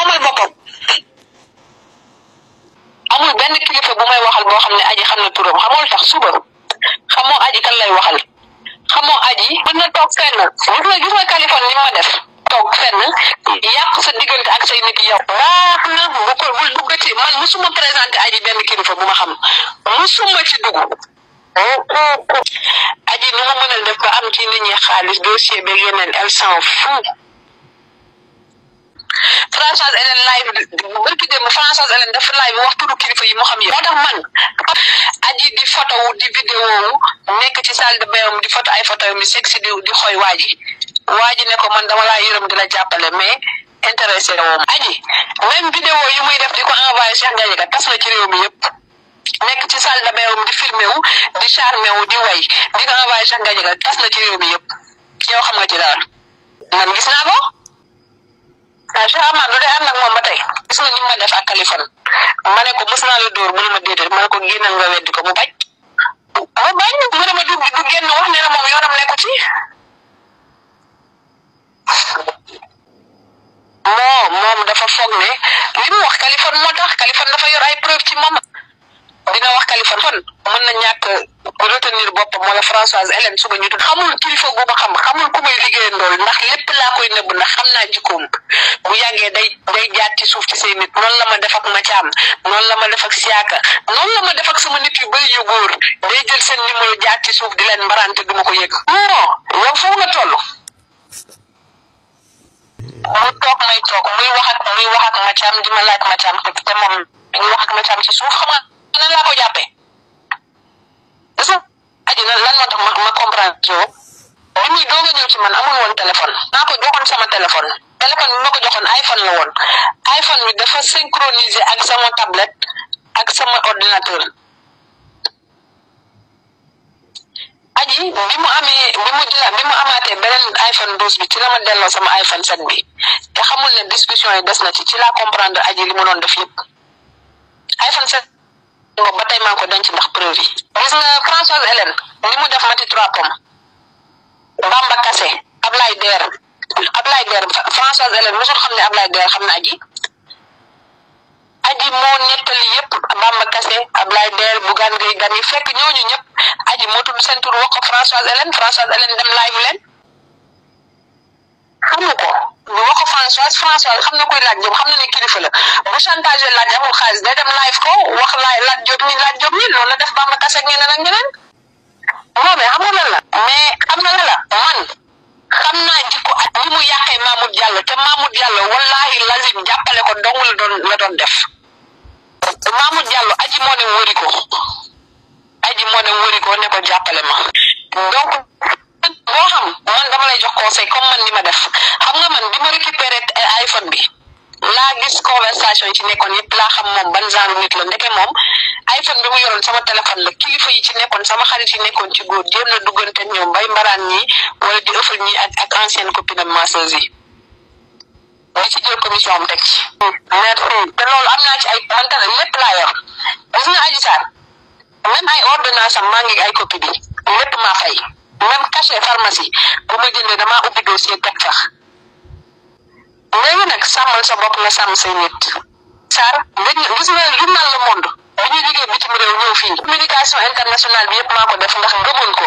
moomal boppam amul benn kilifa bu may waxal boo xam ne aji xam na turam xamul tax suba xamoo aji kan lay waxal xamoo aji mën na toog fenn gis nga Kaliphone ni ma def toog fenn yàq sa diggante ak say nit yow baax na bu ko bul duggati man musuma présenté aji benn kilifa bu ma xam musuma ci dugg aji nu ma mënal def ko am ci nit ñi xaalis dossier beeg yeneen elle s'en fout Françoise Hélène live barki dem Françoise Hélène dafa live wax turu kilifa yi mu xam yi moo tax man aji di photo di vidéo nekk ci salle de bain di photo ay photo mi sexy di xoy waaji ne ko man dama laa yërëm di la jàppale mais intéressé woom aji même vidéo yi muy def di ko envoyé Cheikh Gadiaga tas na ci réew mi yëpp nekk ci salle de bain di filmé wu di charmé wu di way di ko envoyé Cheikh Gadiaga tas na ci réew mi yëpp yow xam nga ci dara man gis naa ko Cheikh Amadou day ànd ak moom ba tey gis nga ni ma def ak Kaliphone ma ne ko mës naa la dóor mu ne ma déedéet ma ne ko génnal nga weddi ko mu bañ mu ne ma du génn wax ne na moom yoonam nekku ci moom dafa foog ne li mu wax Kaliphone moo tax Kaliphone dafa yor ay preuve ci moom dina wax Kaliphone mën na ñàkk retenir boppam wala Françoise Hélène suba ñu tudd xamul kilifa gu ma xamul ku may liggéeyandool ndax lépp laa koy nëbb ndax xam naa jikkoom bu yàggee day jaat ci suuf ci say nit noonu la ma def ak Mathiam noonu la ma def ak Siaka noonu la ma def ak sama nit yu bëri yu góor day jël seen numéro jaat ci suuf di leen mbarante duma ko yëg non yow foofu nga toll mu toog may toog muy wax ak Mathiam di ma laaj Mathiam te moom ñu wax ak Mathiam ci suuf xam nga nan laa ko jàppee parce que aji na lan moo tax ma comprendre jo li muy doog a ñëw ci man amul woon téléphone naa ko joxoon sama téléphone bi ma ko joxoon iPhone la woon iPhone bi dafa synchronisé ak sama tablette ak sama ordinateur aji bi mu amaatee beneen iPhone 12 bi ci la ma delloo sama iPhone 7 bi te xamul ne discussion yi des na ci la comprendre aji li mu doon def yëpp iPhone 7 ba tey maa ngi ko denc ndax preuve yi gis nga Françoise Hélène ni mu def Mati 3 pommes Bamba Kassé Ablaye Der Françoise Hélène mosul xam ne Ablaye Der xam na aji moo nettali yëpp Bamba Kassé Ablaye Der Bougane Gueye Dany fekk ñooñu ñëpp aji moo tudd seen tur wax ko Françoise Hélène dem live leen xamu ko ñu wax ko Françoise xam na koy laaj Diop xam na ne kilifa la bu chantage laaj amul xaalis day dem live ko wax laaj Diop ni loolu la def Bamba Kassé ak ñeneen ak ñeneen non mais xamul lan la mais xam na la man xam naa jikko ak ni mu yàqee Mamoud Diallo te Mamoud Diallo wallahi lazim jàppale ko dong la doon def Mamoud Diallo aji moo ne wëri ko ne ko jàppale ma donc boo xam man dama lay jox conseil comme man ni ma def xam nga man bi ma récupéré iPhone bi laa gis conversation yi ci nekkoon yëpp laa xam moom ban genre nit la ndeke moom iPhone bi mu yoroon sama téléphone la kilifa yi ci nekkoon sama xarit yi nekkoon ci góor jéem na duggante ñoom bay mbaraan ñi wala di ëffal ñi ak ancienne copine am masseuse yi di ci jël commission am teg ci merci te loolu am naa ci ay man tamit lépp laa yor gis nga Adji Sarr même ay ordonnance am maa ngi ay copie bi lépp maa fay même cachet pharmacie bu ma jëndee damaa ubbi dossier teg sax léegi nag sàmmal sa bopp nga sàmm say nit Sarr gis nga journal Le Monde bi ñuy liggéey bitim réew ñëw fii communication internationale bi yëpp maa ko def ndax gëmoon ko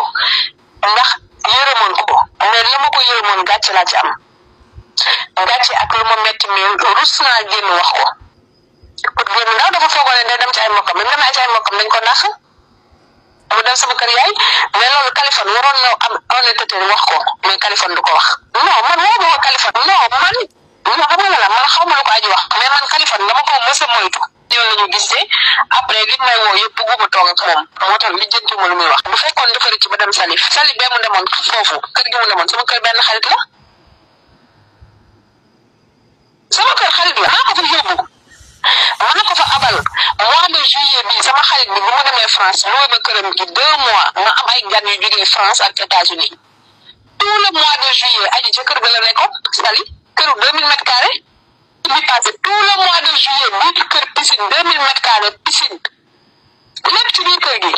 ndax yërëmoon ko mais li ma ko yërëmoon gàcce laa ci am gàcce ak lu ma metti mais rus naa génn wax ko pour génn ndaw dafa foogoon ne day dem ci ay mbokkam même demee ci ay mbokkam dañ ko nax mu dem sama kër yaay mais loolu Kaliphone waroon na am honnêteté wax ko mais Kaliphone du ko wax non man woo ma ko Kaliphone non xam nga la man xaw ma lu ko aji wax mais man Kaliphone dama ko mës a moytu yoon la ñu gisee après li may woo yëpp bëgguma toog ak moom moo tax li jëntuma lu muy wax bu fekkoon dafa rëcc ba dem Salif bee mu demoon foofu kër gi mu demoon sama kër benn xarit la sama kër xarit la maa ko fa yóbbu maa ko fa abal mois de juillet bi sama xarit bi bu ma demee France loué ma këram gi 2 mois ma am ay gan yu jógee France ak États-Unis tout le mois de juillet aji ca kër ga la nekkoon Sali këru 2000 mètres carrés bi passé tout le mois de juillet bii kër piscine 2000 mètres carrés piscine lépp ci biir kër gi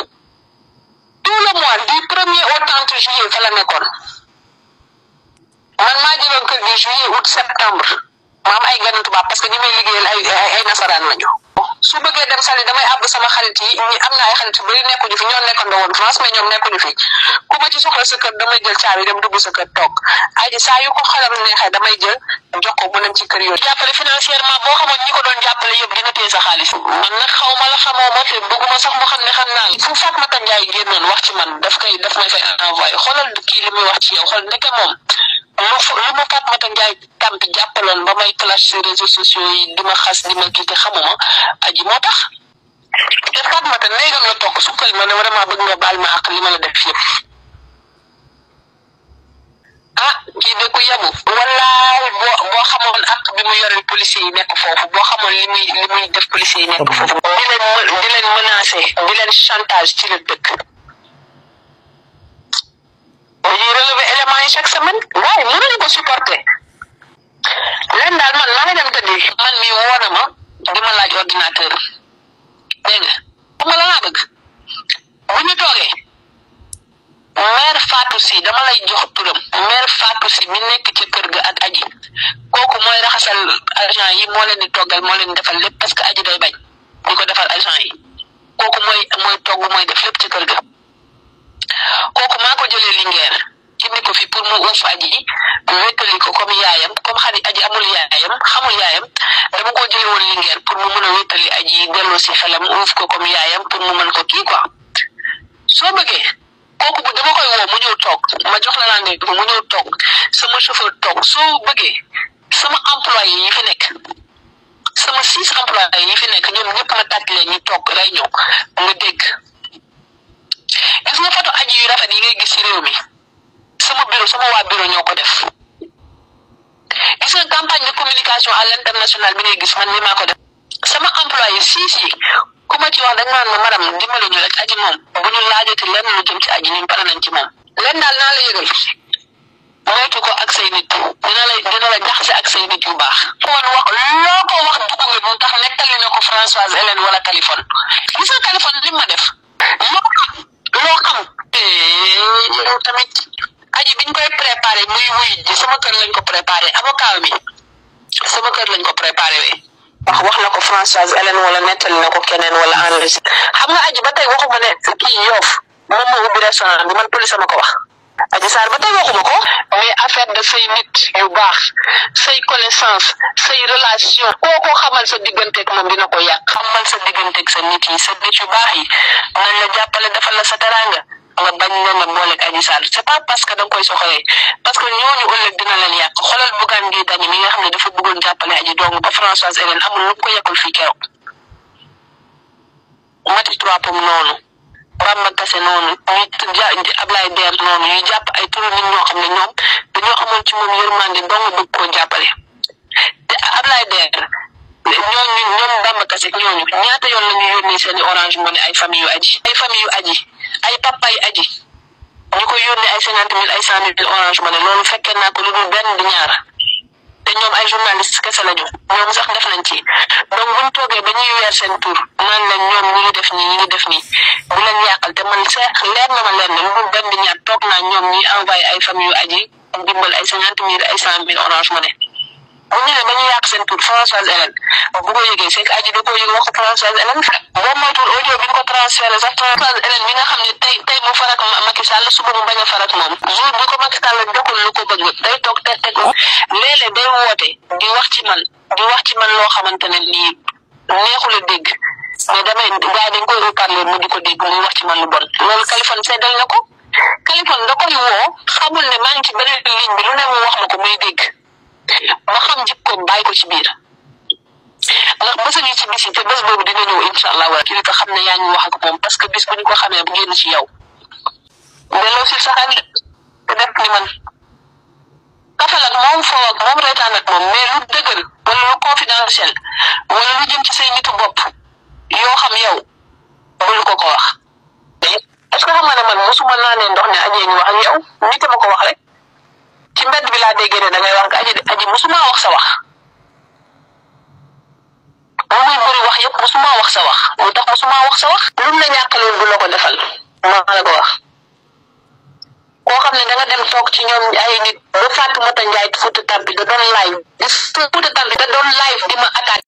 tout le mois du 1er au 30 juillet fa la nekkoon man maa jëloon kër gi juillet août septembre ma am ay gan tubaab parce que ñi may liggéeyal ay nasaraan lañu su bëggee dem sali damay àbb sama xarit yi ñi am na ay xarit yu bari nekkuñu fi ñoo nekkandoo woon France mais ñoom nekkuñu fi ku ma ci soxla sa kër damay jël caabi dem dugg sa kër toog aji saa yu ko xalam neexee damay jël jox ko mu dem ci kër yooyu jàppale financièrement boo xamoon ñi ko doon jàppale yëpp dina téye sa xaalis man nag xaw ma la xamoo ma te bëgguma sax mu xam ne xam naa fu Fatmata Njaay génnoon wax ci man daf may fay envoyé xoolal kii li muy wax ci yow xool ndeke moom lu ma Fatmata Njaay tampi jàppaloon ba may clash sur réseaux sociaux yi di ma xas di ma kii te xamuma aji moo tax te Fatmata néegam la toog sukkal ma ne vraiment bëgg nga baal ma ak li ma la def yëpp kii de ku yabu wallahi boo xamoon ak bi mu yoreel policiers yi nekk foofu boo xamoon li muy def policiers yi nekk foofu di leen menacer di leen chantage ci la dëkk dañuy relever éléments yi chaque semaine waaye mënuñu ko supporter leen daal man maa ngi dem tëddi man mi woona ma di ma laaj ordinateur dégg nga xam nga la laa bëgg bu ñu toogee mère Fatou Sy dama lay jox turam mère Fatou Sy mi nekk ci kër ga ak aji kooku mooy raxasal agent yi moo leen di toggal moo leen defal lépp parce que aji day bañ di ko defal agent yi kooku mooy togg mooy def lépp ci kër ga kooku maa ko jëlee Linguère indi ko fi pour mu uuf aji wéttali ko comme yaayam comme xarit aji amul yaayam xamul yaayam dama ko jëlee woon Linguère pour mu mën a wéttali aji delloo si xelam uuf ko comme yaayam pour mu mën ko kii quoi soo bëggee kooku bu dama koy woo mu ñëw toog ma jox la rendez-vous mu ñëw toog sama chauffeur toog soo bëggee sama employé yi fi nekk sama 6 employé yi fi nekk ñoom ñëpp ma tàcc leen ñu toog réunion nga dégg gis nga photo aji yu rafet yi ngay gis ci réew mi sama bureau sama waa bureau ñoo ko def gis nga campagne de communication à l'international bi ngay gis man mi maa ko def sama employé 6 yi ku ma ci wax dañ naan ma madame dimbali ñu rek aji moom bu ñu laajati lenn lu jëm ci aji ñun pare nañ ci moom lenn daal naa la yëgal moytu ko ak say nit dina la jaxase ak say nit yu baax kon wax loo ko wax dugg nga bu tax nettali na ko Françoise Hélène wala Kaliphone gis nga Kaliphone li ma def loo xam yow tamit aji biñ koy préparé muy wuy ji sama kër lañ ko préparé avocat mi sama kër lañ ko préparé wax na ko Françoise Hélène wala nettali na ko keneen wala enregistré xam nga aji ba tey waxuma ne kii Yoff moom moo ubbi restaurant bi man police ma ko wax aji Sarr ba tey waxuma ko mais affaire de say nit yu baax say connaissance say relation koo ko xamal sa digganteeg moom dina ko yàq xamal sa digganteeg sa nit yi sa nit yu baax yi nañ la jàppale defal la sa teranga nga bañ leen a booleeg aji Sarr c'est pas parce que da nga koy soxoree parce que ñooñu ëllëg dina leen yàq xoolal Bougane Gueye Dany mi nga xam ne dafa bëggoon jàppale aji dong ba Françoise Hélène amul lu ko yekkul fii keroog Mati Trois Pommes noonu Bamba Kassé noonu ñu Ablaye Der noonu ñu jàpp ay turu nit ñoo xam ne ñoom dañoo amoon ci moom yërmande dong bëgg koo jàppale te Ablaye Der ñoom Bamba Kassé ñooñu ñaata yoon la ñu yónnee seeni Orange Money ay famille yu aji ay papa yi aji ñu ko yónnee ay 50 000 ay 100 000 Orange Money loolu fekkee naa ko lu dul benn di ñaar te ñoom ay journaliste kese lañu ñoom sax def nañ ci donc buñ toogee ba ñuy weer seen tur naan leen ñoom ñi ngi def nii bu leen yàqal te man seex leer na ma leen ne lu dul benn di ñaar toog naa ñoom ñi envoyé ay famille yu aji dimbal ay 50 000 ay 100 000 Orange Money bu ñu ne ba ñu yàq seen tur Françoise Hélène bu ko yëgee c'est que aji da koo yëg wax ko Françoise Hélène boo moytuwul audio bi ñu ko transféré sax Françoise Hélène mi nga xam ne tey mu farak Macky Sall suba mu bañ a farak moom jour bi ko Macky Sall joxul lu ko bëgg day toog teg léeg-léeg day woote di wax ci man loo xamante ne lii neexul a dégg mais damay gars dañ koy reparler mu di ko dégg muy wax ci man lu bon loolu Kaliphone seddal na ko Kaliphone da koy woo xamul ne maa ngi ci beneen ligne bi lu ne mu wax ma ko muy dégg ma xam jikkoom bàyyi ko ci biir ndax bés a ngi ci bis yi te bés boobu dina ñëw incha allah wala kii xam ne yaa ngi wax ak moom parce que bis bu ñu ko xamee bu génn ci yow delloo si saxal te def ni man kafal ak moom foo ak moom reetaan ak moom mais lu dëgër wala lu confidentiel wala lu jëm ci say nitu bopp yoo xam yow bul ko wax est-ce que xam nga ne man mosuma naanee ndox ne ajee ñu wax ak yow nit ma ko wax rek ci mbedd bi laa déggee ne da ngay wax nga aji musuma wax sa wax moom muy bëri wax yëpp musuma wax sa wax lu tax musuma wax sa wax lu la ñàkkaloon du la ko defal maa la ko wax koo xam ne da nga dem toog ci ñoom ay nit ba Fatoumata Ndiaye Fouta Tampi da doon live di Fouta Tampi da doon live di ma attaqué